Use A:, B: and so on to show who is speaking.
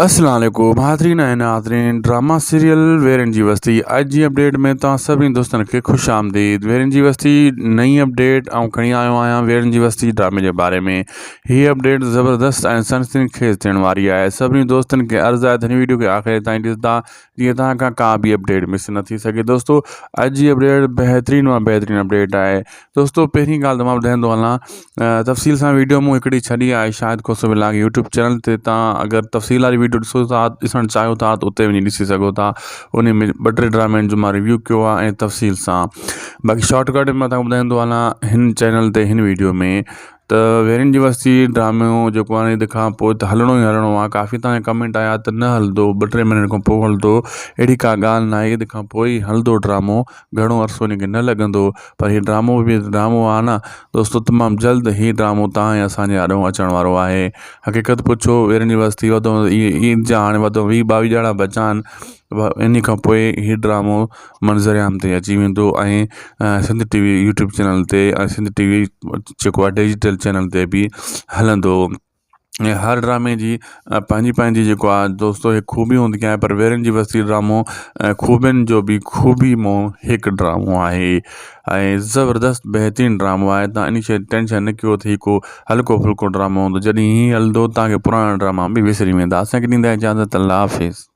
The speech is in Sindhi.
A: السلام عليڪم حاضرين ۽ ناظرين ڊراما سيريل ويرن جي وستي اڄ جي اپڊيٽ ۾ توهان سڀني دوستن کي خوش آمديد ويرن جي وستي نئين اپڊيٽ آئون کڻي آيو آهيان ويرن جي وستي ڊرامي جي باري ۾ هي اپڊيٽ زبردست ۽ سنسني خيز ٿيڻ واري آهي سڀني دوستن کي عرض آهي ته هن ويڊيو کي آخر تائين ڏسندا جيئن توهان کان ڪا به اپڊيٽ مس نه ٿي سگهي دوستو اڄ جي اپڊيٽ بهترين مان بهترين اپڊيٽ آهي دوستو پهرين ڳالهه ته مان ٻڌائيندو هلان تفصيل سان ويڊيو مون هڪڙي ڇڏي آهي Shahid Khoso vlog YouTube channel تي تان اگر تفصيل واري ويڊيو ڏسو ٿا ڏسڻ چاهيو ٿا ته اتي وڃي ڏسي سگهو ٿا ان ۾ ٻه ٽي ڊرامن جو مان ريويو ڪيو آهي ۽ تفصيل سان باقي شارٽ ڪٽ ۾ مان تان ٻڌائيندو هلان هن چينل تي هن ويڊيو ۾ ته ويرين جي وستي ڊرامو جيڪو آهي عيد کان پوء ته هلڻو ئي هلڻو آهي ڪافي تان جا ڪمينٽ آيا ته نه هلندو ٻه ٽي مهينن کان پوء هلندو اهڙي ڪا ڳالهه نه آهي عيد کان پوء ئي هلندو ڊرامو گهڻو عرصو ان کي نه لڳندو پر هي ڊرامو به ڊرامو آهي نه دوستو تمام جلد هي ڊرامو تان ۽ اسان جي آڏو اچڻ وارو آهي حقيقت پڇو ويرين جي وستي وڌو عيد جا هاڻي وڌو ويهه ٻاويهه ڏهاڙا بچا آهن ان کان پوء هي ڊرامو منظر عام تي اچي ويندو ۽ Sindh T V YouTube channel تي ۽ سنڌ ٽي وي جيڪو آهي ڊجيٽل چينل تي به هلندو ۽ هر ڊرامي جي پنهنجي پنهنجي جيڪو آهي دوستو هڪ خوبي هوندي آهي پر ويرن جي وستي ڊرامو خوبين جو به خوبي مون هڪ ڊرامو آهي ۽ زبردست بهترين ڊرامو آهي تان ان شي ٽينشن نه ڪيو ته هي ڪو هلڪو ڦلڪو ڊرامو هوندو جڏهن هي هلندو تان کي پراڻا ڊراما به وسري ويندا اسان کي ڏيندا اجازت الله حافظ.